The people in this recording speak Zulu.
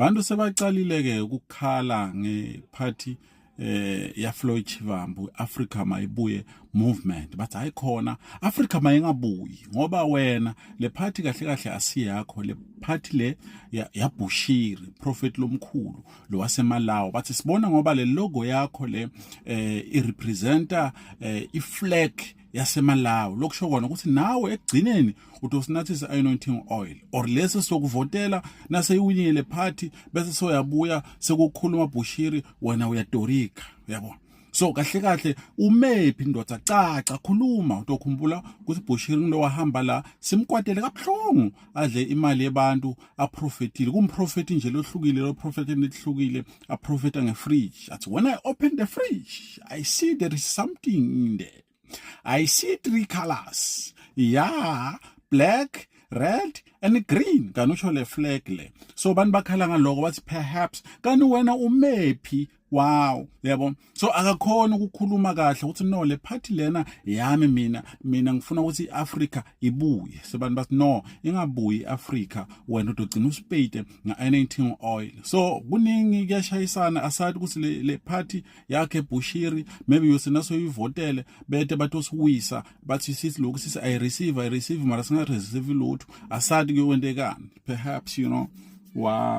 Bantu sebacalile ke ukukhala ngeparty ya Floyd Shivambu, Africa Mayibuye Movement. Bathi hayi khona, Africa mayingabuyi, ngoba wena le party kahle kahle asiyakho le party le ya Bushiri, prophet lomkhulu lo waseMalawi. Bathi sibona ngoba le logo yakho le irepresenta iflag yaseMalawi, lokusho kona ukuthi nawe ekugcineni utosinathisa anointing oil or lesi sokuvotela naseyiwinile party, bese soyabuya sekukhuluma Bushiri, wena uyatorika, uyabona? So kahle kahle umephi, ndoda? Caca, khuluma. Utokhumbula ukuthi Bushiri ngilo wahamba la simkwatele kabuhlungu, adle imali yebantu, aprofetile kumprofeti nje lohlukile, lo prophet elihlukile, aprofeta ngefridge, athi, "When I open the fridge, I see there is something in there. I see three colors, yeah, black, red and green." Kanti usho le flag le. So bantu bakhala ngaloko, bathi perhaps kanti wena umephi? Wow, yabo. So akakhona ukukhuluma kahle ukuthi no, le party lena yami mina, mina ngifuna ukuthi iAfrica ibuye. Sebantu bathi no, ingabuyi iAfrica, wena udogcina uspade nga-anointing oil. So kuningi kuyashayisana, asathi ukuthi le party yakhe Bushiri maybe yosina soyivotele bete batosiwisa, bathi sithi lokhu sithi I receive, I receive, mara singa receive lutho. Asathi kuyokwentekani perhaps. Wow.